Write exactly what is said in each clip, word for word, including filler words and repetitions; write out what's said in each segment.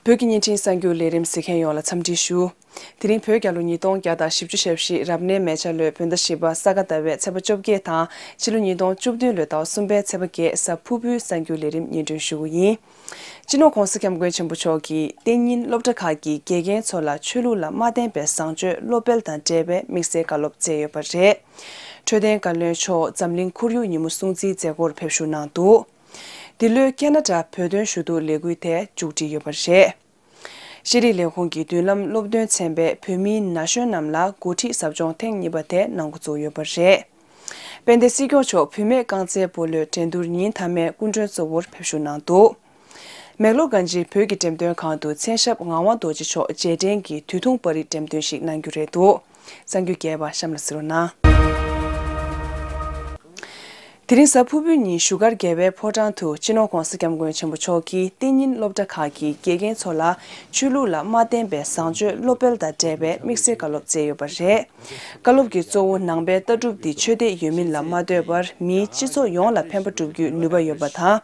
བོད་ཀྱི་བརྙན་འཕྲིན་གསར་འགྱུར་ལས་རིམ་གཟིགས་མཁན་ཡོངས་ལ་འཚམས་འདྲི་ཞུ། དེ་རིང་བོད་རྒྱལ་ལོ་ཉིས་སྟོང་བརྒྱ་དང་བཞི་བཅུ་ཞེ་བཞི་རབ་གནས་མེ་བྱ་ལོའི་བོད་ཟླ་བཞི་པ་ས་ག་ཟླ་བའི་ཚེས་པ་བཅོ་བརྒྱད་དང་ཕྱི་ལོ་ཉིས་སྟོང་བཅུ་བདུན་ལོའི་ཟླ་བ་གསུམ་པའི་ཚེས་པ་བརྒྱད་གཟའ་ཕུར་བུའི་གསར་འགྱུར་ལས་རིམ་སྙན་སྒྲོན་ཞུ་གི་ཡིན། སྤྱི་ནོར་༧གོང་ས་༧སྐྱབས་མགོན་ཆེན་པོ་མཆོག་གིས་གཏན་ཉིན་སློབ་གྲྭ་ཁག་གི་དགེ་རྒན་ཚོ་ལ་ཆོས་ལུགས་ལ་མ་བརྟེན་པའི་བཟང་སྤྱོད་སློབ་སྤེལ་དང་འབྲེལ་བའི་དམིགས་བསལ་བཀའ་སློབ་སྩལ་ཡོད་པ་རེད། འཕྲོད་བསྟེན་བཀའ་བློན་མཆོག་འཛམ་གླིང་ཁོར་ཡུག་ཉིན་མོ་སྲུང་བརྩིའི་མཛད་སྒོར་ཕེབས་ཞུགས་གནང་འདུག། འདི་ལོའི་ཁེ་ན་ཌ་བོད་དོན་ཞུ་གཏུག་ལས་འགུལ་དེ་མཇུག་སྒྲིལ་ཡོད་པ་རེད། ཤེས་རིག་ལས་ཁུངས་ཀྱི་མདུན་ལམ་སློབ་སྟོན་ཚན་པས་བོད་མིའི་ན་གཞོན་རྣམས་ལ་འགོ་ཁྲིད་ཟབ་སྦྱོང་ཐེངས་གཉིས་པ་དེ་གནང་འགོ་བཙུགས་ཡོད་པ་རེད། དཔལ་ལྡན་སྲིད་སྐྱོང་མཆོག་བུད་མེད་རྐང་རྩེད་སྤོ་ལོའི་འགྲན་བསྡུར་ཉིན་མཐའ་མའི་སྐུ་མགྲོན་གཙོ་བོར་ཕེབས་ཞུགས་གནང་འདུག། མེག་ལོར་གྷན་ཇིའི་བོད་ཀྱི་འགྲེམས་སྟོན་ཁང་དུ་མཚན་ཞབས་ངག་དབང་རྡོ་རྗེ་མཆོག་རྗེས་དྲན་གྱི་དུས་ཐུང་པར་རིས་འགྲེམས་སྟོན་ཞིག་གནང་རྒྱུ་རེད་འདུག། གསར་འགྱུར་རྒྱས་པ་གཤམ་ལ་གཟིགས་རོགས་གནང་། དེ་རིང་གཟའ་ཕུར་བུའི་ཉིན་བཞུགས་སྒར་རྒྱལ་བའི་ཕོ་བྲང་དུ་སྤྱི་ནོར་༧གོང་ས་༧སྐྱབས་མགོན་ཆེན་པོ་མཆོག་གིས་གཏན་ཉིན་སློབ་གྲྭ་ཁག་གི་དགེ་རྒན་ཚོ་ལ་ཆོས་ལུགས་ལ་མ་བརྟེན་པའི་བཟང་སྤྱོད་སློབ་སྤེལ་དང་འབྲེལ་བའི་དམིགས་བསལ་བཀའ་སློབ་སྩལ་ཡོད་པ་རེད། བཀའ་སློབ་ཀྱི་གཙོ་བོ་ནང་པའི་ལྟ་གྲུབ་འདི་ཆོས་དད་ཡོད་མིན་ལ་མ་ལྟོས་པར་མིའི་སྤྱི་ཚོགས་ཡོངས་ལ་ཕན་པ་སྒྲུབ་རྒྱུའི་ནུས་པ་ཡོད་པ་དང་།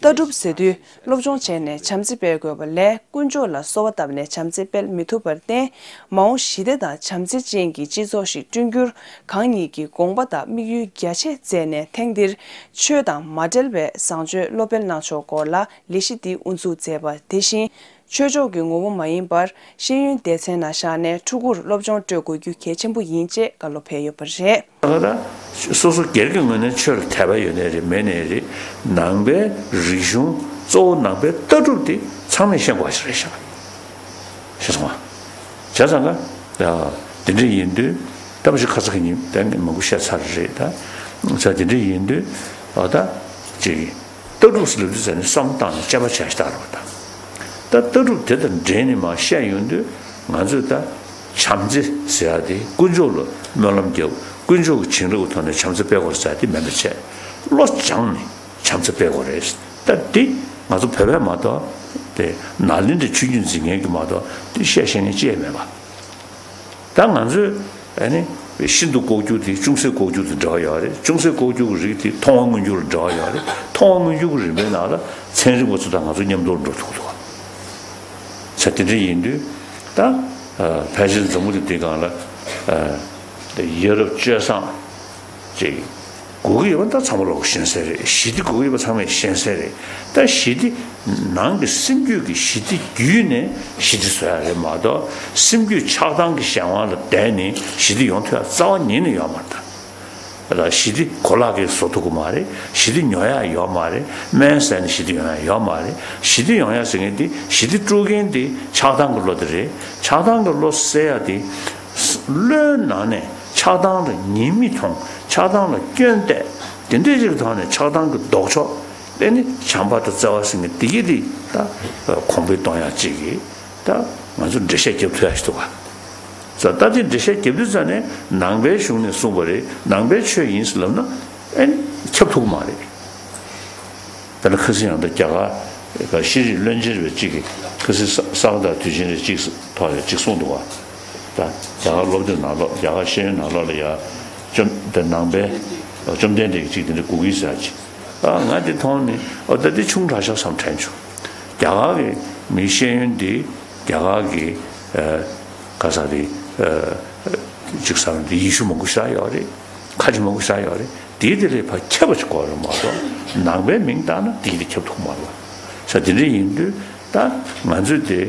ལྟ་གྲུབ་ཟེར་དུས། སློབ་སྦྱོང་བྱས་ནས་བྱམས་བརྩེ་སྤེལ་དགོས་པ་ལས་དཀོན་མཆོག་ལ་གསོལ་བ་བཏབ་ནས་བྱམས་བརྩེ་སྤེལ་མི་ཐུབ་པར་བརྟེན། མ་འོངས་ཞི་བདེ་དང་བྱམས་བརྩེ་ཅན་གྱི་སྤྱི་ཚོགས་ཤིག་བསྐྲུན་རྒྱུར་གང་ཉིད་ཀྱིས་དགོངས་པ་དང་དམིགས་ཡུལ་རྒྱ་ཆེ་བསྩལ་ནས། ཐེངས་འདིར་ཆོས་དང་མ་འབྲེལ་བའི་བཟང་སྤྱོད་སློབ་སྤེལ་གནང་ཕྱོགས་སྐོར་ལ་ལས་གཞི་འདི་དབུ་འཛུགས་མཛད་པ་དེ་བཞིན། ཆོས་ཕྱོགས་ཀྱི་ངོ་བོ་མ་ཡིན་པར་ཤེས་ཡོན་སྡེ་ཚན་ནང་བཞག་ནས་ཕྲུ་གུར་སློབ་སྦྱོང་སྤྲོད་དགོས་རྒྱུ་གལ་ཆེན་པོ་ཡིན་ཅེས་བཀའ་སློབ་ཕེབས་ཡོད་པ་རེད། ད་ག་ད་སོ་སོ་སྒེར་གྱི་ངོས་ནས་ཆོས་ལ་དད་པ་ཡོད་ནའི་རེད་མེད་ནའི་རེད། ནང་པའི་རིག་གཞུང་གཙོ་བོ་ནང་པའི་ལྟ་གྲུབ་དེ་ཚང་མས་ཤེས་དགོས་ཞིག་རེད་ཤག། ཤེས་སོང་ང་། བྱས་ཙང་ཀ་ཡ། དེ་འདྲ་ཡིན་དུས་ད་མ་གཞི་ཁ་ས་ཁ་ཉིན་ད་ངས་མང་པོ་བཤད་ཚར་རེད་ད། ས་དེ་འདྲ་ཡིན་དུས་ཨ་ད་ཅིག་ལྟ་གྲུབ་ཟེར་ལབ་དུས་ཙམ་ནས་བསམ་བློ་བཏང་ནས་དཔྱད་པ་བྱས་ཤག་རེད་བ་ད། ད་ལྟ་གྲུབ་དེ་དང་འབྲེལ་ནས་མར་བཤད་ཡོང་དུས་ང་ཚོས་ད་བྱམས་བརྩེ་ཟེར་ཡ་དེ་དཀོན་མཆོག་ལ་སྨོན་ལམ་རྒྱབ། དཀོན་མཆོག་གི་བྱིན་རླབས་ཀྱི་ཐོག་ནས་བྱམས་བརྩེ་སྤེལ་དགོས་ཟེར་ཡ་དེ་མིན་པ་བྱས། བློ་སྦྱངས་ནས་བྱམས་བརྩེ་སྤེལ་དགོས་རེད། ད་འདི་ང་ཚོ་བོད་པས་མ་གཏོགས་དེ་ནཱ་ལེནྡྲའི་ཆོས་བརྒྱུད་འཛིན་མཁན་གྱིས་མ་གཏོགས་དེ་བཤད་ཤེས་མཁན་ཅི་ཡང་མེད་པ། ད་ང་ཚོས་ཨ་ནི་ཤིན་ཏུ་ལྐོག་གྱུར་དེ་ཅུང་ཟད་ལྐོག་གྱུར་དང་འབྲེལ་བ་ཡོད་རེད། ཅུང་ཟད་ལྐོག་གྱུར་གྱི་རིགས་དེ་མཐོང་བ་མངོན་གྱུར་ལ་འབྲེལ་བ་ཡོད་རེད། མཐོང་བ་མངོན་གྱུར་གྱི་རིམ་པའི་ནང་ལ་ཚན་རིག་པ་ཚོ་དང་ང་ཚོ་མཉམ་དུ་འགྲོ་ཐུབ་ཐུབ། ས་དེ་འདྲ་ཡིན་དུས་ད་ཕལ་ཆེར་འཛམ་བུ་གླིང་འདིའི་སྒང་ལ་ཡ་རབས་སྤྱོད་བཟང་ཅིག་དགོས་ཀྱི་ཡོད་པ་ད་ཚང་མ་ལོག་ཤེས་གསལ་རེད། ཞི་བདེ་དགོས་ཀྱི་ཡོད་པ་ཚང་མས་ཤེས་གསལ་རེད། ད་ཞི་བདེ་ནང་གི་སེམས་རྒྱུད་ཀྱི་ཞི་བདེ་བརྒྱུད་ནས་ཞི་བདེ་བཟོ་ཡ་རེད་མ་གཏོགས་སེམས་རྒྱུད་ཆགས་སྡང་གི་གཞན་དབང་ལ་བརྟེན་ནས་ཞི་བདེ་ཡོང་ཐུབ་ཡ་རྩ་བ་ཉིད་ནས་ཡོད་མ་རེད་ད། ད་ཞི་བདེ་གོ་ལག་གིས་བཟོ་ཐུབ་ཀྱི་མ་རེད། ཞི་བདེ་ཉོ་ཡ་ཡོད་མ་རེད། སྨན་ཟས་ནས་ཞི་བདེ་ཡོང་ཡ་ཡོད་མ་རེད། ཞི་བདེ་ཡོང་ཡ་ཟེར་མཁན་དེ་ཞི་བདེ་སྤྲོད་མཁན་དེ་ཆགས་སྡང་གི་བློ་དེ་རེད། ཆགས་སྡང་གི་བློ་སེལ་ཡ་དེ། བློའི་ནང་ནས་ཆགས་སྡང་ལ་ཉེས་དམིགས་མཐོང་། ཆགས་སྡང་ལ་སྐྱོན་བལྟས། དེ་འདྲའི་ཅིག་ཐོག་ནས་ཆགས་སྡང་གི་ལྡོག་ཕྱོགས་དེ་ནི་བྱམས་པ་དང་བརྩེ་བ་ཟེར་མཁན་དེ་གི་དེ་ད་གོང་འཕེལ་གཏོང་ཡ་ཅིག་གིས་ད་ང་ཚོ་འགྲེལ་བཤད་རྒྱབ་ཐུབ་ཡ་ཞིག་འདུག་ག། ད་ལྟ་དེ་འགྲེལ་བཤད་རྒྱབ་དུས་ཙང་ནས་ནང་པའི་གཞུང་ནས་གསུངས་པ་རེད། ནང་པའི་ཆོས་ཡིན་ཟེར་ལབ་ན་ཨེ་ཁྱབ་ཐུབ་ཀྱི་མ་རེད། དཔེར་ན་ཁ་སང་ཡང་ད་རྒྱ་གར་ཤེས་རིག་བློན་ཆེན་རེད་པས་གཅིག་གིས་ཁ་སང་ས་ག་ཟླ་དུས་ཆེན་རེད་གཅིག་ཐོག་ཡང་གཅིག་གསུངས་འདུག་བ། ད་རྒྱ་གར་སློབ་དེབ་ནང་ལོགས་རྒྱ་གར་ཤེས་ཡོན་ནང་ལོགས་ལ་ཡ་བཅོམ་ད་ནང་པའི་བཅོམ་ལྡན་འདས་ཀྱིས་གཅིག་དེ་འདྲ་གོ་གི་ཟེར་གྱི། ཨ་ང་དེ་མཐོང་ནས་ཨོ་ད་དེ་ཆུང་དྲགས་ཤག་བསམ་དྲན་བྱུང་། རྒྱ་གར་གྱི་མིའི་ཤེས་ཡོན་དེ་རྒྱ་གར་གྱི་ཨ་ག་ས་དེ་ཨ་ཅིག་ས་དེ་ཡེ་ཤུ་མང་པོ་ཞིག་ཡོད་རེད། ཁ་ཆེ་མང་པོ་ཞིག་ཡོད་རེད། དེའི་དེ་ལས་ཕར་ཁྱབ་པ་ཞིག་དགོས་རེད་མ་གཏོགས་ནང་པའི་མིང་བཏགས་ན་དེའི་དེ་ཁྱབ་ཐུབ་མ་རེད་བ། ས་དེ་འདྲ་ཡིན་དུས་ད་ང་ཚོས་དེ་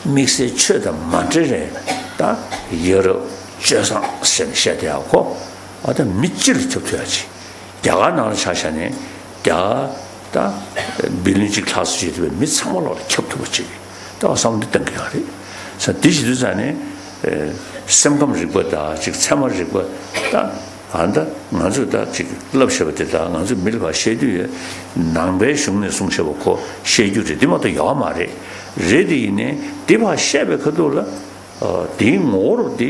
དམིགས་བསལ་ཆོས་དང་མ་འབྲེལ་རེད། ད་ཡ་རབས་སྤྱོད་བཟང་ཟེར་ནས་བཤད་བསྡད་ཡག་ཁོ་ཨ་ད་མི་སྤྱི་ལ་ཁྱབ་ཐུབ་ཡག་ཅིག་རྒྱ་གར་ནང་ལ་ཆ་བཞག་ནས་རྒྱ་གར་ད་བི་ལིན་གཅིག་ལྷག་ཙམ་བྱེད་ཐུབ་པའི་མི་ཚང་མ་ལོག་ལ་ཁྱབ་ཐུབ་པ་ཅིག་ད་བསམ་བློ་འདི་གཏང་གི་ཡོད་རེད། ས་འདི་བྱེད་དུས་ཙང་ནས་སེམས་ཁམས་རིག་པ་དང་ཅིག་ཚད་མ་རིག་པ་ད་ཨ་ད་ང་ཚོས་ད་ཅིག་བསླབ་བྱས་པ་དེ་དག་ང་ཚོས་མི་ལ་ཕར་བཤད་དུས་ཡོད། ནང་པའི་གཞུང་ནས་གསུངས་བྱས་པ་ཁོ་བཤད་རྒྱུ་རེད་འདི་མ་གཏོགས་ཡོད་མ་རེད། རེད་དེ་ཡིན་ནའི་འདི་ཕར་བཤད་པའི་ཁ་ཐུག་ལ་དེའི་ངོ་བོར་འདི་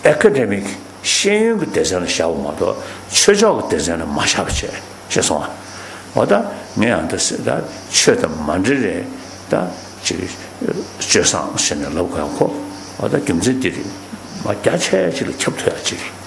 ཨེ་ཀ་ཌེ་མིག་ཤེས་ཡོན་གྱི་སྡེ་ཚན་ལ་བཞག་པ་མ་གཏོགས་ཆོས་ཕྱོགས་ཀྱི་སྡེ་ཚན་ལ་མ་བཞག་པ་བྱས་ཤེས་སོང་ཨ། འོ་ད་ངས་ཡང་ད་ཟེར་ད་ཆོས་དང་མ་འབྲེལ་རེད་ད་ཅིག་སྤྱོད་བཟང་ཟེར་ནས་ལབ་དགོས་ཡག་ཁོ་འོ་ད་རྒྱུ་མཚན་འདི་རེད་མ་རྒྱ་ཆེ་ཅིག་ལ་ཁྱབ་ཐུབ་ཡག་ཅིག་རེད།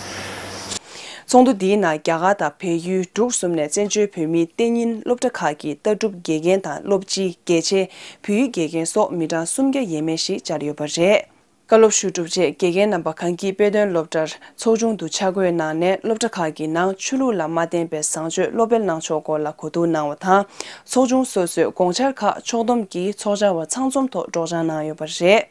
ཚོགས་འདུ་འདིའི་ནང་རྒྱ་གར་དང་བལ་ཡུལ་འབྲུག་གསུམ་ནས་བཙན་བྱོལ་བོད་མིའི་གཏན་ཉིན་སློབ་གྲྭ་ཁག་གི་ལྟ་གྲུབ་དགེ་རྒན་དང་སློབ་སྤྱི། དགེ་ཆེ། བོད་ཡིག་དགེ་རྒན་སོགས་མི་གྲངས་སུམ་བརྒྱ་ཡས་མས་ཤིག་བཅར་ཡོད་པ་རེད། བཀའ་སློབ་ཞུ་གྲུབ་རྗེས་དགེ་རྒན་རྣམ་པ་གངས་སྐྱིད་དཔེ་སྟོན་སློབ་གྲྭར་ཚོགས་ཆུང་དུ་ཆ་བགོས་གནང་ནས་སློབ་གྲྭ་ཁག་གི་ནང་ཆོས་ལུགས་ལ་མ་བརྟེན་པའི་བཟང་སྤྱོད་སློབ་སྤེལ་གནང་ཕྱོགས་སྐོར་ལ་གོ་བསྡུར་གནང་བ་དང་། ཚོགས་ཆུང་སོ་སོའི་དགོངས་འཆར་ཁག་ཕྱོགས་བསྡོམས་ཀྱིས་ཚོགས་བཅར་བ་ཚང་འཛོམས་ཐོག་སྒྲོག་སྦྱང་གནང་ཡོད་པ་རེད།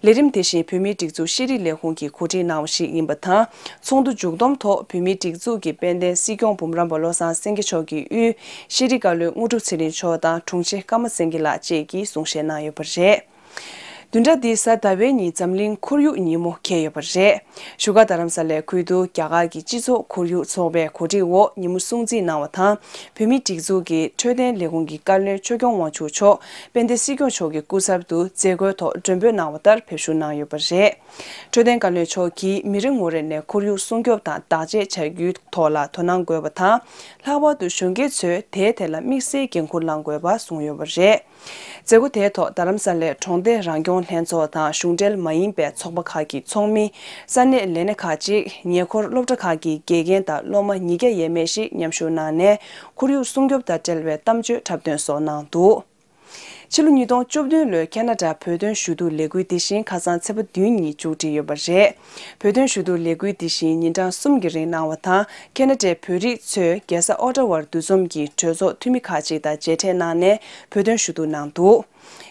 ལས་རིམ་དེ་བཞིན་བོད་མིའི་སྒྲིག་འཛུགས་ཤེས་རིག་ལས་ཁུངས་ཀྱིས་གོ་སྒྲིག་གནང་བ་ཞིག་ཡིན་པ་དང་། ཚོགས་འདུ་མཇུག་བསྡོམས་ཐོག་བོད་མིའི་སྒྲིག་འཛུགས་ཀྱི་དཔལ་ལྡན་སྲིད་སྐྱོང་འབུམ་རམས་པ་བློ་བཟང་སེང་གེ་མཆོག་གིས་དབུས་ཤེས་རིག་བཀའ་བློན་དངོས་གྲུབ་ཚེ་རིང་མཆོག་དང་དྲུང་ཆེ་ཀརྨ་སེང་གེ་ལགས་བཅས་ཀྱིས་གསུང་བཤད་གནང་ཡོད་པ་རེད། བདུན་ཕྲག་འདིའི་གཟའ་ཟླ་བའི་ཉིན་འཛམ་གླིང་ཁོར་ཡུག་ཉིན་མོ་འཁེལ་ཡོད་པ་རེད། བཞུགས་སྒར་རྡ་རམ་ས་ལའི་ཁུལ་དུ་རྒྱ་གར་གྱི་སྤྱི་ཚོགས་ཁོར་ཡུག་ཚོགས་པས་གོ་སྒྲིག་འོག་ཉིན་མོ་སྲུང་བརྩི་གནང་བ་དང་། བོད་མིའི་སྒྲིག་འཛུགས་ཀྱི་འཕྲོད་བསྟེན་ལས་ཁུངས་ཀྱི་བཀའ་བློན་ཆོས་སྐྱོང་དབང་ཕྱུག་མཆོག་དཔལ་ལྡན་སྲིད་སྐྱོང་མཆོག་གི་སྐུ་ཚབ་ཏུ་མཛད་སྒོའི་ཐོག་མགྲོན་འབོད་གནང་བ་ལྟར་ཕེབས་བཞུགས་གནང་ཡོད་པ་རེད། འཕྲོད་བསྟེན་བཀའ་བློན་མཆོག་གིས་མི་རེ་ངོ་རེ་ནས་ཁོར་ཡུག་སྲུང་སྐྱོབ་དང་བདག་གཅེས་བྱ་རྒྱུའི་ཐོག་ལ་དོ་སྣང་དགོས་པ་དང་། ལྷག་པར་དུ་གཞོན་སྐྱེས་ཚོས་དེའི་ཐད་ལ་དམིགས་བསལ་འགན་འཁུར་བླང་དགོས་པ་གསུངས་ཡོད་པ་རེད། མཛད་སྒོ་དེའི་ཐོག་རྡ་རམ་ས་ལའི་གྲོང་སྡེ་རང་སྐྱོང་ལྷན་ཚོགས་དང་གཞུང་འབྲེལ་མ་ཡིན་པའི་ཚོགས་པ་ཁག་གི་ཚོགས་མི། ས་གནས་ལས་སྣེ་ཁག་ཅིག་ཉེ་འཁོར་སློབ་གྲྭ་ཁག་གི་དགེ་རྒན་དང་སློབ་མ་ཉིས་བརྒྱ་ཡས་མས་ཤིག་མཉམ་ཞུགས་གནང་ནས། ཁོར་ཡུག་སྲུང་སྐྱོབ་དང་འབྲེལ་བའི་གཏམ་བརྗོད་འཁྲབ་སྟོན་སོགས་གནང་འདུག་ཕྱི་ལོ་ཉིས་སྟོང་བཅུ་བདུན་ལོའི་ཁེ་ན་ཌ་བོད་དོན་ཞུ་གཏུག་ལས་འགུལ་འདི་བཞིན་ཁ་སང་ཚེས་པ་བདུན་ཉིན་མཇུག་སྒྲིལ་ཡོད་པ་རེད། བོད་དོན་ཞུ་གཏུག་ལས་འགུལ་འདི་བཞིན་ཉིན་གྲངས་གསུམ་གྱི་རིང་གནང་བ་དང་། ཁེ་ན་ཌའི་བོད་རིགས་ཚོས་རྒྱལ་ས་ཨོ་ཊ་ཝར་འདུ་འཛོམས་ཀྱི་གྲོས་ཚོགས་འཐུས་མི་ཁག་ཅིག་དང་མཇལ་འཕྲད་གནང་ནས་བོད་དོན་ཞུ་གཏུག་གནང་འདུག་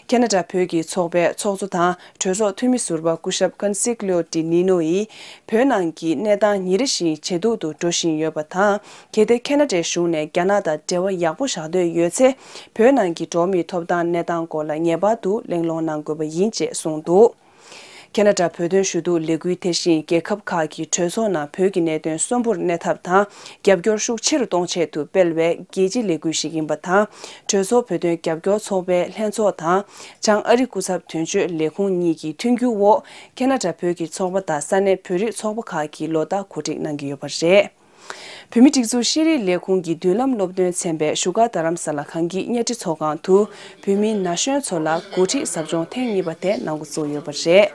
ཁེ་ན་ཌ་བོད་ཀྱི་ཚོགས་པའི་ཚོགས་གཙོ་དང་གྲོས་ཚོགས་འཐུས་མི་ཟུར་པ་སྐུ་ཞབས་ཀན་སི་ཀློ་ཏི་ནི་ནོ་ཡིས། བོད་ནང་གི་གནས་སྟངས་ཉིན་རེ་བཞིན་ཇེ་སྡུག་ཏུ་འགྲོ་བཞིན་ཡོད་པ་དང་། གལ་ཏེ་ཁེ་ན་ཌའི་གཞུང་ནས་རྒྱ་ནག་དང་འབྲེལ་བ་ཡག་པོ་བཞག་འདོད་ཡོད་ཚེ། བོད་ནང་གི་འགྲོ་བ་མིའི་ཐོབ་ཐང་གནས་སྟངས་སྐོར་ལ་ངེས་པར་དུ་གླེང་སློང་གནང་དགོས་པ་ཡིན་ཅེས་གསུངས་འདུག་ཁེ་ན་ཌ་བོད་དོན་ཞུ་གཏུག་ལས་འགུལ་དེ་བཞིན་རྒྱལ་ཁབ་ཁག་གི་གྲོས་ཚོགས་ནང་བོད་ཀྱི་གནད་དོན་གསོན་པོར་གནས་ཐབས་དང་། རྒྱབ་སྐྱོར་ཤུགས་ཆེ་རུ་གཏོང་ཆེད་དུ་སྤེལ་བའི་རྒྱལ་སྤྱིའི་ལས་འགུལ་ཞིག་ཡིན་པ་དང་། གྲོས་ཚོགས་བོད་དོན་རྒྱབ་སྐྱོར་ཚོགས་པའི་ལྷན་ཚོགས་དང་། བྱང་ཨ་རི་སྐུ་ཚབ་དོན་གཅོད་ལས་ཁུངས་གཉིས་ཀྱི་མཐུན་འགྱུར་འོག་ཁེ་ན་ཌ་བོད་ཀྱི་ཚོགས་པ་དང་ས་གནས་བོད་རིགས་ཚོགས་པ་ཁག་གིས་ལོ་ལྟར་གོ་སྒྲིག་གནང་གི་ཡོད་པ་རེད། བོད་མིའི་སྒྲིག་འཛུགས་ཤེས་རིག་ལས་ཁུངས་ཀྱི་མདུན་ལམ་སློབ་སྟོན་ཚན་པས་བཞུགས་སྒར་རྡ་རམ་ས་ལ་གངས་སྐྱིད་གཉའ་ཁྲི་ཚོགས་ཁང་དུ་བོད་མི་ན་གཞོན་ཚོ་ལ་འགོ་ཁྲིད་ཟབ་སྦྱོང་ཐེངས་གཉིས་པ་དེ་གནང་འགོ་བཙུགས་ཡོད་པ་རེད།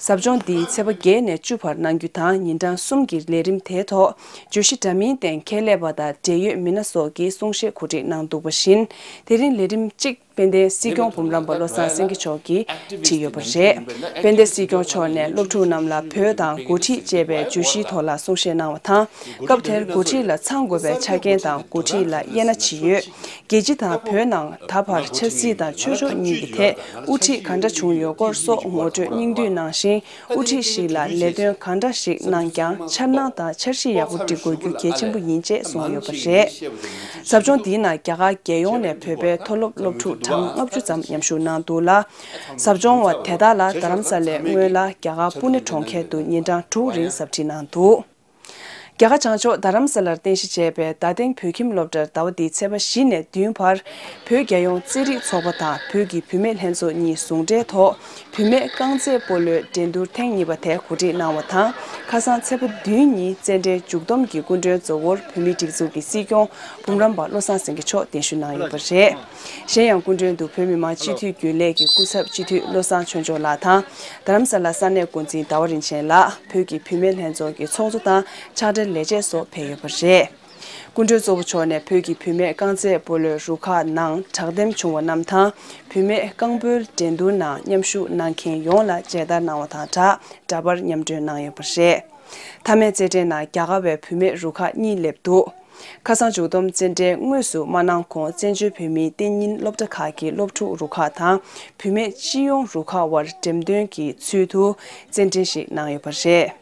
ཟབ་སྦྱོང་འདི་ཚེས་པ་བརྒྱད་ནས་བཅུ་བར་གནང་རྒྱུ་དང་། ཉིན་གྲངས་གསུམ་གྱི་ལས་རིམ་དེའི་ཐོག་བརྗོད་གཞི་འདྲ་མིན་སྟེང་ཁྱད་ལས་པ་དང་འབྲེལ་ཡོད་མི་སྣ་སོགས་ཀྱིས་གསུང་བཤད་གོ་སྒྲིག་གནང་འདུག་པ་བཞིན། དེ་རིང་ལས་རིམ་གཅིག་དཔལ་ལྡན་སྲིད་སྐྱོང་འབུམ་རམས་པ་བློ་བཟང་སེང་གེ་མཆོག་གིས་བྲིས་ཡོད་པ་རེད། དཔལ་ལྡན་སྲིད་སྐྱོང་མཆོག་ནས་སློབ་ཕྲུག་རྣམས་ལ་བོད་དང་འགོ་ཁྲིད་ཅེས་པའི་བརྗོད་གཞིའི་ཐོག་ལ་གསུང་བཤད་གནང་བ་དང་། སྐབས་དེར་འགོ་ཁྲིད་ལ་ཚང་དགོས་པའི་ཆ་རྐྱེན་དང་འགོ་ཁྲིད་ལ་དབྱེ་ན་ཇི་ཡོད། རྒྱལ་སྤྱི་དང་བོད་ནང་ད་བར་ཆབ་སྲིད་དང་ཆོས་ཕྱོགས་གཉིས་ཀྱི་ཐད་དབུ་ཁྲིད་ག་འདྲ་བྱུང་ཡོད་སྐོར་སོགས་ངོ་སྤྲོད་སྙིང་བསྡུས་གནང་ཞིང་། དབུ་ཁྲིད་ཞིག་ལ་ལས་དོན་གང་འདྲ་ཞིག་གནང་ཀྱང་འཆར་སྣང་དང་འཆར་གཞི་ཡག་པོ་སྒྲིག་དགོས་རྒྱུ་གལ་ཆེན་པོ་ཡིན་ཅེས་གསུངས་ཡོད་པ་རེད། ཟབ་སྦྱོང་འདིའི་ནང་རྒྱ་གར་རྒྱལ་ཡོངས་ནས་བོད་པའི་མཐོ་སློབ་སློབ་ཕྲུག་གྲངས་ལྔ་བཅུ་ཙམ་མཉམ་ཞུགས་གནང་འདུག་ལ། ཟབ་སྦྱོང་བ་དེ་དག་ལ་རྡ་རམ་ས་ལའི་སྔོན་ལ་རྒྱ་གར་པུ་ནེ་གྲོང་ཁྱེར་དུ་ཉིན་གྲངས་དྲུག་རིང་ཟབ་ཁྲིད་གནང་འདུག་རྒྱ་གར་བྱང་ཕྱོགས་རྡ་རམ་ས་ལར་རྟེན་གཞི་བྱས་པའི་རྡ་སྟེང་བོད་ཁྱིམ་སློབ་གྲྭར་ཟླ་བ་འདིའི་ཚེས་པ་བཞི་ནས་བདུན་བར་བོད་རྒྱལ་ཡོངས་རྩེད་རིགས་ཚོགས་པ་དང་བོད་ཀྱི་བུད་མེད་ལྷན་ཚོགས་གཉིས་ཟུང་འབྲེལ་ཐོག་བུད་མེད་རྐང་རྩེད་སྤོ་ལོའི་འགྲན་བསྡུར་ཐེངས་གཉིས་པ་དེ་གོ་སྒྲིག་གནང་བ་དང་། ཁ་སང་ཚེས་པ་བདུན་ཉིན་རྩེད་འགྲན་མཇུག་བསྡོམས་ཀྱི་སྐུ་མགྲོན་གཙོ་བོར་བོད་མིའི་སྒྲིག་འཛུགས་ཀྱི་སྲིད་སྐྱོང་འབུམ་རམས་པ་བློ་བཟང་སེང་གེ་མཆོག་གདན་ཞུ་གནང་ཡོད་པ་རེད། གཞན་ཡང་སྐུ་མགྲོན་དུ་བོད་མི་མང་སྤྱི་འཐུས་རྒྱུན་ལས་ཀྱི་སྐུ་ཚབ་སྤྱི་འཐུས་བློ་བཟང་ཆོས་འབྱོར་ལགས་དང་། རྡ་རམ་ས་ལ་ས་གནས་འགོ་འཛིན་ཟླ་བ་རིན་ཆེན་ལགས། བོད་ཀྱི་བུད་མེད་ལྷན་ཚོགས་ཀྱི་ཚོགས་གཙོ་དང་ཕྱག་སྦྲེལ་ལས་བྱེད་སོགས་ཕེབས་ཡོད་པ་རེད། སྐུ་མགྲོན་གཙོ་བོ་མཆོག་ནས་བོད་ཀྱི་བུད་མེད་རྐང་རྩེད་སྤོ་ལོའི་རུ་ཁག་ནང་དྲག་འདེམས་བྱུང་བ་རྣམས་དང་། བུད་མེད་རྐང་སྤོལ་འགྲན་བསྡུར་ནང་མཉམ་ཞུགས་གནང་མཁན་ཡོངས་ལ་མཇལ་དར་གནང་བ་དང་སྦྲགས་འདྲ་པར་མཉམ་སྤྲོད་གནང་ཡོད་པ་རེད། མཐའ་མའི་རྩེད་འགྲན་ནང་རྒྱ་གར་བའི་བུད་མེད་རུ་ཁག་གཉིས་སླེབས་འདུག་ཁ་སང་མཇུག་བསྡོམས་རྩེད་འགྲན་དངོས་སུ་མ་གནང་གོང་། བཙན་བྱོལ་བོད་མིའི་གཏན་ཉིན་སློབ་གྲྭ་ཁག་གི་སློབ་ཕྲུག་རུ་ཁག་དང་། བུད་མེད་སྤྱི་ཡོངས་རུ་ཁག་དབར་འགྲེམས་སྟོན་གྱི་ཚུལ་དུ་རྩེད་འགྲན་ཞིག་གནང་ཡོད་པ་རེད།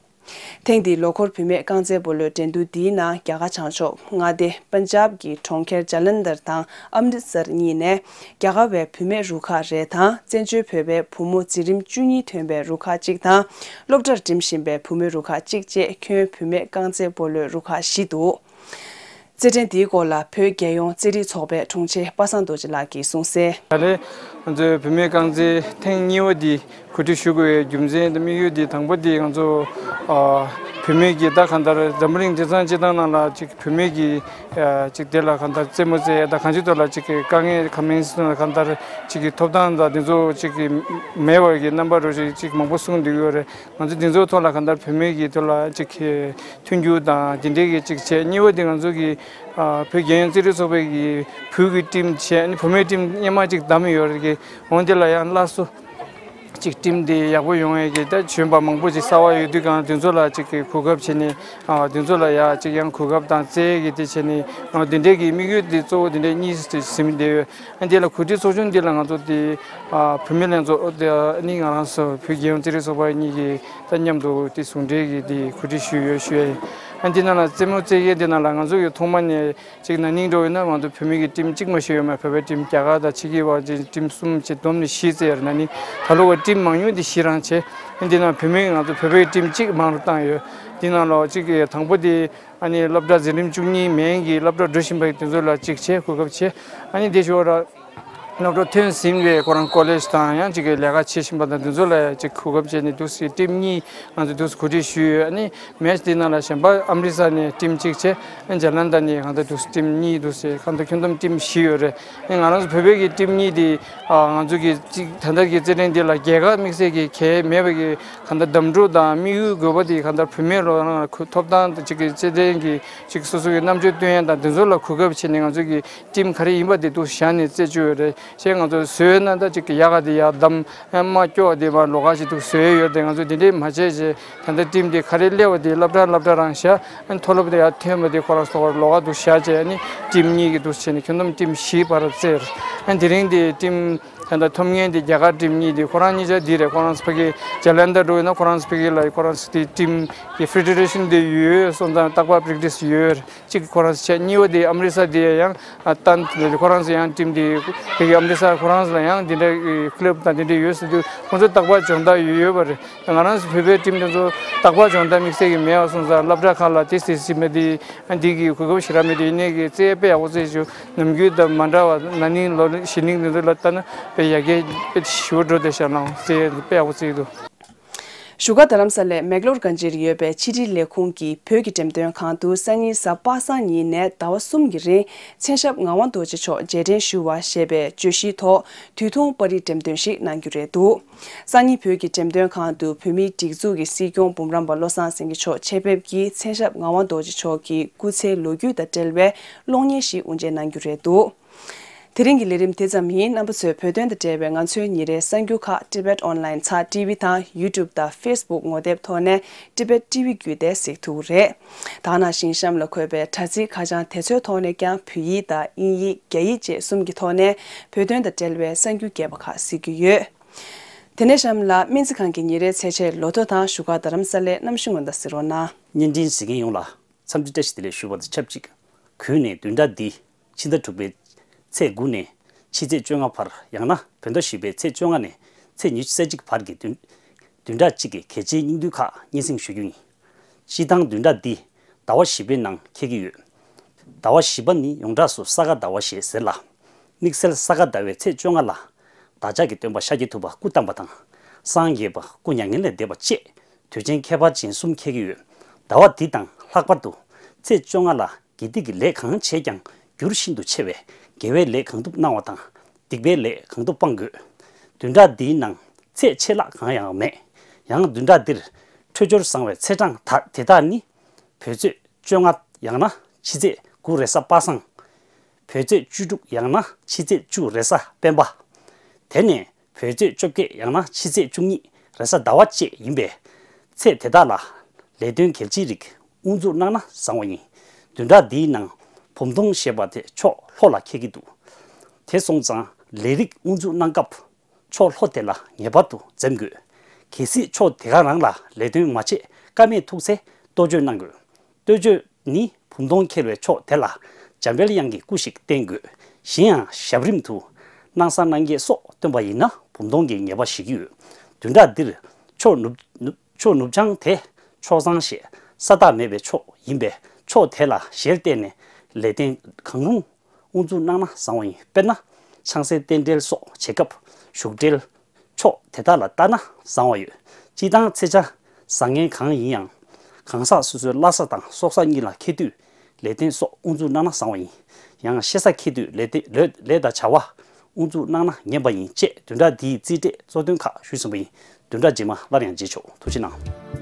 ཐེངས་འདིའི་ལོ་འཁོར་བུད་མེད་རྐང་རྩེད་སྤོ་ལོའི་འགྲན་བསྡུར་འདིའི་ནང་རྒྱ་གར་བྱང་ཕྱོགས་མངའ་སྡེ་པན་ཇབ་ཀྱི་གྲོང་ཁྱེར་ཇ་ལན་དར་དང་ཨམ་རི་སར་གཉིས་ནས་རྒྱ་གར་བའི་བུད་མེད་རུ་ཁག་རེ་དང་། བཙན་བྱོལ་བོད་པའི་བུ་མོ་འཛིན་རིམ་བཅུ་གཉིས་ཐོན་པའི་རུ་ཁག་གཅིག་དང་། སློབ་གྲྭར་འགྲིམ་བཞིན་པའི་བུད་མེད་རུ་ཁག་གཅིག་བཅས་ཁྱོན་བུད་མེད་རྐང་རྩེད་སྤོ་ལོའི་རུ་ཁག་བཞི་འདུག་རྩེད་འགྲན་འདིའི་སྐོར་ལ་བོད་རྒྱལ་ཡོངས་རྩེད་རིགས་ཚོགས་པའི་དྲུང་ཆེ་པ་སངས་རྡོ་རྗེ་ལགས་ཀྱིས་གསུངས་གསལ། ད་རེས་ང་ཚོའི་བུད་མེད་རྐང་རྩེད་ཐེངས་གཉིས་པ་འདི་ གོ་སྒྲིག་ཞུ་དགོས་པའི་རྒྱུ་མཚན་དང་དམིགས་ཡུལ་དེ། དང་པོ་དེ་ང་ཚོ་ཨ་བུད་མེད་ཀྱི་ད་གང་ལྟར་འཛམ་བུ་གླིང་དེང་སང་སྤྱི་བཏང་ནང་ལ་ཅིག་བུད་མེད་ཀྱི་ཨ་ཅིག་དེ་ལ་གང་ལྟར་རྩེད་མོ་རྩེ་ཡ་དང་གང་ཅིའི་ཐོག་ལ་ཅིག་གི་དཀའ་ངལ་གང་མིན་སོང་ན་གང་ལྟར་ཅིག་གི་ཐོབ་ཐང་དང་དེ་ཚོ་ཅིག་གི་མེད་པ་གི་རྣམ་པ་རོ་ཞིག་ཅིག་མང་པོ་གསུངས་བསྡད་ཀྱི་ཡོད་རེད། ང་ཚོ་དེ་ཚོའི་ཐོག་ལ་གང་ལྟར་བུད་མེད་ཀྱི་ཐོག་ལ་ཅིག་གི་མཐུན་འགྱུར་དང་དེ་འདྲའི་གི་ཅིག་བྱས། གཉིས་པ་དེ་ང་ཚོ་གི་ཨ་བོད་རྒྱལ་ཡོངས་རྩེད་རིགས་ཚོགས་པའི་གི་བོད་ཀྱི་ཊིམ་བྱས། ཨ་ནི་བུད་མེད་ཊིམ་སྔོན་མ་ཅིག་བདམས་ཡོད་རེད་གི། འོ་དེ་ལ་ཡང་སླར་གསོ་ཅིག་ཊིམ་དེ་ཡག་པོ་ཡོང་ཡས་ཀྱི་ད་བྱོན་པ་མང་པོ་ཅིག་གསར་པ་ཡོད་དུས་གང་དེ་ཚོ་ལ་ཅིག་གི་གོ་སྐབས་བྱས་ནས་ཨ་དེ་ཚོ་ལ་ཡ་ཅིག་ཡང་གོ་སྐབས་དང་རྩེད་གི་དེ་བྱས་ནས་ཨ་དེ་འདྲའི་གི་དམིགས་ཡུལ་དེ་གཙོ་བོ་དེ་འདྲའི་གཉིས་སུ་ཟིན་བསྡད་ཡོད། ཨ་འདི་ལ་གོ་སྒྲིག་ཚོགས་ཆུང་འདི་ལ་ང་ཚོ་དེ་ཨ་བུད་མེད་ལྷན་ཚོགས་དེ་ཨ་ནི་ང་རང་ཚོ་བོད་རྒྱལ་ཡོངས་རྩེད་རིགས་ཚོགས་པ་གཉིས་ཀྱིས་ད་མཉམ་དུ་དེ་ཟུང་འབྲེལ་གྱི་དེ་གོ་སྒྲིག་ཞུས་ཡོད་ཞུ་ཡ་ཡིན། ཨ་འདི་ནང་ལ་རྩེད་མོ་རྩེ་མཁན་འདི་ནང་ལ་ང་ཚོ་གི་ཐོག་མ་ནས་ཅིག་ན་ནིང་འགྲོ་ཡོད་ན་ང་ཚོ་བུད་མེད་ཀྱི་ཊིམ་གཅིག་མ་ཞིག་ཡོད་མ། བོད་པའི་ཊིམ་རྒྱ་གར་དང་ཕྱི་རྒྱལ་བ་ཅིག་ཊིམ་གསུམ་ཅིག་བསྡོམས་ནས་བཞི་རྩེ་ཡོད་རེད། ན་ནིང་ད་ལོ་བ་ཊིམ་མང་ཉུང་འདི་བཞི་རང་བྱས། ཨ་འདི་ནང་བུད་མེད་ང་ཚོ་བོད་པའི་ཊིམ་གཅིག་མང་རུ་བཏང་ཡོད། འདི་ནང་ལོ་གཅིག་གི་དང་པོ་དེ་ཨ་ནི་སློབ་གྲྭ་འཛིན་རིམ་བཅུ་གཉིས་མན་གྱི་སློབ་གྲྭ་འགྲོ་བཞིན་པ་དེ་ཚོ་ལ་གཅིག་བྱས། གོ་སྐབས་བྱས། ཨ་ནི་དེ་ཞོར་ལ་སློབ་གྲྭ་ཐོན་ཟིན་པའི་ཁོ་རང་ཀོ་ལེཇ་དང་ཡང་གཅིག་གི་ལས་ཀ་བྱེད་བཞིན་པ་དང་དེ་ཚོ་ལ་གཅིག་གོ་སྐབས་བྱས་ནས་འདུག་སེ་ཊིམ་གཉིས་ང་ཚོ་འདུག་སེ་གོ་སྒྲིག་ཞུས་ཡོད། ཨ་ནི་མེཆ་དེ་ནང་ལ་གཞན་པ་ཨམ་རི་སར་ནས་ཊིམ་གཅིག་བྱས། ཨ་ནི་ཇ་ལན་ཌ་ནས་གང་ལྟར་འདུག་སེ་ཊིམ་གཉིས་འདུག་སེ་གང་ལྟར་ཁྱོན་བསྡོམས་ཊིམ་བཞི་ཡོད་རེད། ཨ་ནི་ང་རང་ཚོ་བོད་པའི་གི་ཊིམ་གཉིས་དེ་ཨ་ང་ཚོ་གི་གཅིག་ད་ལྟ་གི་རྩེད་འགྲན་འདི་ལ་རྒྱལ་ཁ་དམིགས་བསལ་གྱི་གལ་མེད་པ་གི་གང་ལྟར་གདམ་འགྲོ་དང་དམིགས་ཡུལ་དགོས་པ་དེ་གང་ལྟར་བུད་མེད་ལོ་རང་ལ་ཐོབ་ཐང་དང་གཅིག་གི་རྩེད་འགྲན་གྱི་གཅིག་སོ་སོ་གི་རྣམ་དཔྱོད་སྟོན་ཡ་དང་དེ་ཚོ་ལ་གོ་སྐབས་བྱས་ནས་ང་ཚོ་གི་ཊིམ་ག་རེ་ཡིན་པ་དེ་འདུག་བཞག་ནས་རྩེད་རྒྱུ་ཡོད་རེད། ཞེས་ང་ཚོ་བཟོས་ན་ད་ཅིག་གི་ཡག་ག་དེ་ཡག་བདམས། ཨ་མ་སྐྱོ་བ་དེ་མ་ལོགས་ཀ་ཞིག་འདུག་བཟོས་ཡོད་རེད། ང་ཚོ་དེ་འདྲས་མ་བྱས་ཞེས་ད་ལྟ་ཊིམ་དེ་ག་རེ་སླེབས་པ་དེ་སློབ་གྲྭ་སློབ་གྲྭ་རང་བཞག། ཨ་མཐོ་སློབ་དེ་ཡར་ཐོན་པ་དེ་ཁོ་རང་ཚོ་ལོགས་ཀ་འདུག་བཞག་བྱས། ཨ་ནི་ཊིམ་གཉིས་ཀྱི་འདུག་བྱས་ནས་ཁྱོན་བསྡོམས་ཊིམ་བཞིའི་བར་རྩེད། ཨ་དེ་རིང་དེ་ཊིམ་ད་ལྟ་ཐོབ་མཁན་དེ་རྒྱ་གར་ཊིམ་གཉིས་དེ་ཁོ་རང་གཉིས་ཆ་འདི་རེད། ཁོ་རང་ཚོ་ཕ་གི་ཇ་ལན་ཌ་འགྲོ་ཡོད་ན་ཁོ་རང་ཚོ་ཕ་གི་ལ་ཁོ་རང་ཚོ་དེ་ཊིམ་གི་ཕེ་ཌེ་རེ་ཤན་དེ་ཡོད། སོང་ཙང་རྟག་པར་པེ་རེག་ཊི་སི་ཡོད། གཅིག་ཁོ་རང་ཚོ་བྱས། གཉིས་པ་དེ་ཨམ་རི་སར་དེ་ཡང་ཨ་ཏན་ཁོ་རང་ཚོ་ཡང་ཊིམ་དེ་ཕ་གི་ཨམ་རི་སར་ཁོ་རང་ཚོ་ལ་ཡང་དེ་འདྲ་ཀི་ལབ་དང་དེ་འདྲ་ཡོད་ཟེར་དུས་ཁོང་ཚོ་རྟག་པར་སྦྱོང་བརྡར་ཡོད་ཡོད་པ་རེད། ང་རང་ཚོ་བོད་པའི་ཊིམ་དེ་ཚོ་རྟག་པར་སྦྱོང་བརྡར་དམིགས་བསལ་གྱི་མེད་པ་སོང་ཙང་སློབ་གྲྭ་ཁག་ལ་ཏོག་ཙམ་ཙམ་མེད་དེ་འདི་གི་གོ་སྐབས་ཞེ་དྲག་མེད་དེ། ཡིན་ནའི་གི་རྩེད་དཔེ་ཡག་པོ་རྩེད་བྱུང་། ནམ་རྒྱུན་དང་མ་འདྲ་བ་ན་ནིང་ལོ་གཞེས་ནིང་དེ་ཚོ་ལ་ལྟ་ན་དཔེ་ཡག་གི་དཔེ་ཞེ་པོ་འགྲོ་བསྡད་ཤག་ལ། རྩེད་དཔེ་ཡག་པོ་རྩེད་འདུག་བཞུགས་སྒར་རྡ་རམ་ས་ལའི་མེག་ལོར་གྷན་ཇིར་ཡོད་པའི་ཕྱི་དྲིལ་ལས་ཁུངས་ཀྱི་བོད་ཀྱི་འགྲེམས་སྟོན་ཁང་དུ་སང་ཉིན་གཟའ་པ་སངས་ཉིན་ནས་ཟླ་བ་གསུམ་གྱི་རིང་མཚན་ཞབས་ངག་དབང་རྡོ་རྗེ་མཆོག་རྗེས་དྲན་ཞུ་བ་ཞེས་པའི་བརྗོད་གཞིའི་ཐོག་དུས་ཐུང་པར་རིས་འགྲེམས་སྟོན་ཞིག་གནང་རྒྱུ་རེད་འདུག་སང་ཉིན་བོད་ཀྱི་འགྲེམས་སྟོན་ཁང་དུ་བོད་མིའི་སྒྲིག་འཛུགས་ཀྱི་སྲིད་སྐྱོང་འབུམ་རམས་པ་བློ་བཟང་སེང་གེ་མཆོག་ཆེད་ཕེབས་ཀྱིས་མཚན་ཞབས་ངག་དབང་རྡོ་རྗེ་མཆོག་གི་སྐུ་ཚེའི་ལོ་རྒྱུས་དང་འབྲེལ་བའི་གློག་བརྙན་ཞིག་དབུ་འབྱེད་གནང་རྒྱུ་རེད་འདུག་དེ་རིང་གི་ལས་རིམ་དེ་ཙམ་ཡིན། རྣམ་པ་ཚོས་བོད་དོན་དང་འབྲེལ་བའི་ང་ཚོའི་ཉིན་རེའི་གསར་འགྱུར་ཁག་Tibet Online ཚགས་ཊི་ཝི་དང་YouTube དང་Facebook ངོ་དེབ་ཐོག་ནས་Tibet ཊི་ཝི་བརྒྱུད་དེ་གཟིགས་ཐུབ་ཀྱི་རེད། ད་ག་ནང་བཞིན་གཤམ་ལ་འཁོད་པའི་དྲ་ཚིགས་ཁ་བྱང་དེ་ཚོའི་ཐོག་ནས་ཀྱང་བོད་ཡིག་དང་དབྱིན་ཡིག་རྒྱ་ཡིག་བཅས་གསུམ་གྱི་ཐོག་ནས་བོད་དོན་དང་འབྲེལ་བའི་གསར་འགྱུར་རྒྱས་པ་ཁག་གཟིགས་རྒྱུ་ཡོད། དེ་ནས་གཤམ་ལ་སྨན་རྩིས་ཁང་གི་ཉིན་རེའི་ཚེས་ཆེན་ལོ་ཐོ་དང་བཞུགས་སྒར་རྡ་རམ་ས་ལའི་གནམ་གཤིས་སྔོན་བརྡ་གཟིགས་རོགས་གནང་། བརྙན་འཕྲིན་གཟིགས་མཁན་ཡོངས་ལ་འཚམས་འདྲི་བཀྲ་ཤིས་བདེ་ལེགས་ཞུ་བ་དང་ཆབས་ཅིག་གུས་ནས་བདུན་ཕྲག་འདི་ཕྱི་ཟླ་དྲུག་པའི་ཚེས་དགུ་ནས་ཕྱི་ཚེས་བཅོ་ལྔ་བར། ཡང་ན་བོད་ཟླ་བཞི་པའི་ཚེས་བཅོ་ལྔ་ནས་ཚེས་ཉི་ཤུ་རྩ་གཅིག་བར་གྱི་བདུན་བདུན་ཕྲག་གཅིག་གི་གལ་ཆེའི་སྙིང་བསྡུས་ཁག་སྙན་སེང་ཞུ་རྒྱུ་ཡིན། སྤྱིར་བཏང་བདུན་ཕྲག་འདི་ཟླ་བ་བཞི་པའི་ནང་འཁེལ་གྱི་ཡོད། ཟླ་བ་བཞི་པ་ནི་ཡོངས་གྲགས་སུ་ས་ག་ཟླ་བ་ཞེས་ཟེར་ལ། དམིགས་བསལ་ས་ག་ཟླ་བའི་ཚེས་བཅོ་ལྔ་ལ་བདག་ཅག་གི་སྟོན་པ་ཤཱཀྱ་ཐུབ་པ་སྐུ་བལྟམས་པ་དང་། སངས་རྒྱས་པ་སྐུ་མྱ་ངན་ལས་འདས་པ་བཅས་དུས་ཆེན་ཁྱད་པར་ཅན་གསུམ་འཁེལ་གྱི་ཡོད། ཟླ་བ་འདི་དང་ལྷག་པར་དུ་ཚེས་བཅོ་ལྔ་ལ་དགེ་སྡིག་གི་ལས་གང་བྱས་ཀྱང་འགྱུར་ཤིན་ཏུ་ཆེ་བས། དགེ་བའི་ལས་གང་ཐུབ་གནང་བ་དང་། སྡིག་པའི་ལས་གང་ཐུབ་སྤང་དགོས། བདུན་ཕྲག་འདིའི་ནང་ཚེས་ཆད་ལྷག་གང་ཡང་མེད། ཡང་བདུན་ཕྲག་འདིར་འཕྲོད་སྦྱོར་བཟང་བའི་ཚེས་གྲངས་དག་དེ་དག་ནི། བོད་ཚེས་བཅོ་ལྔ་ཡང་ན་ཕྱི་ཚེས་དགུ་རེས་གཟའ་པ་སངས། བོད་ཚེས་བཅུ་དྲུག་ཡང་ན་ཕྱི་ཚེས་བཅུ་རེས་གཟའ་སྤེན་པ། དེ་ནས་བོད་ཚེས་བཅོ་བརྒྱད་ཡང་ན་ཕྱི་ཚེས་བཅུ་གཉིས་རེས་གཟའ་ཟླ་བ་བཅས་ཡིན་པས། ཚེས་དེ་དག་ལ་ལས་དོན་གལ་ཆེའི་རིགས་དབུ་འཛུགས་གནང་ན་བཟང་བ་ཡིན། བདུན་ཕྲག་འདིའི་ནང་བུམ་སྟོང་ཞེས་པ་དེ་ཕྱོགས་ལྷོ་ལ་འཁེལ་གྱི་འདུག་དེ་སོང་ཙང་ལས་རིགས་དབུ་འཛུགས་གནང་སྐབས་ཕྱོགས་ལྷོ་དེ་ལ་ངེས་པར་དུ་འཛེམ་དགོས། གལ་སྲིད་ཕྱོགས་དེ་ག་རང་ལ་ལས་དོན་མ་བྱེད་ཀ་མེད་ཐུག་ཚེ་གཏོ་བཅོས་གནང་དགོས། གཏོ་བཅོས་ནི་བུམ་སྟོང་འཁེལ་བའི་ཕྱོགས་དེ་ལ་འཇམ་དཔལ་དབྱངས་ཀྱི་སྐུ་ཞིག་བསྟན་དགོས། གཞན་ཡང་ཞབས་རིམ་དུ་སྣང་གསང་སྣང་བརྒྱད་སོགས་བཏོན་པ་ཡིན་ན་བུམ་སྟོང་གི་ངེས་པ་ཞིག་ཡོད། བདུན་ཕྲག་འདིར་ཕྱོགས་ནུབ་ནུབ་ཕྱོགས་ནུབ་བྱང་དེ་ཕྱོགས་བཟང་ཞེས་ས་བདག་མེད་པའི་ཕྱོགས་ཡིན་པས། ཕྱོགས་དེ་ལ་ཞལ་བལྟས་ནས་ལས་དོན་གང་རུང་དབུ་འཛུགས་གནང་ན་བཟང་བ་ཡིན། དཔེར་ན། ཆང་སའི་རྟེན་འབྲེལ་སོགས་བྱེད་སྐབས་བཞུགས་གྲལ། ཕྱོགས་དེ་དག་ལ་ལྟ་ན་བཟང་བ་ཡོད། སྤྱིར་བཏང་ཚེས་ཆ་བཟང་ངན་གང་ཡིན་ཡང་། གང་ཟག་སོ་སོའི་བླ་གཟའ་དང་སྲོག་གཟའ་གཉིས་ལ་འཁེལ་དུས་ལེགས་ལྡན་སོགས་དབུ་འཛུགས་གནང་ན་བཟང་བ་ཡིན། ཡང་ཤེས་གཟའ་འཁེལ་དུས་ལེགས་ལྡན་ལོས་ལས་དང་བྱ་བ་དབུ་འཛུགས་གནང་ན་ངན་པ་ཡིན་ཅེས་བདུན་ཕྲག་འདིའི་རྩིས་འབྲས་གཙོ་དོན་ཁག་ཞུས་ཟིན་པ་ཡིན། བདུན་ཕྲག་རྗེས་མ་སླར་ཡང་མཇལ་ཆོག་ཐུགས་རྗེ་གནང་།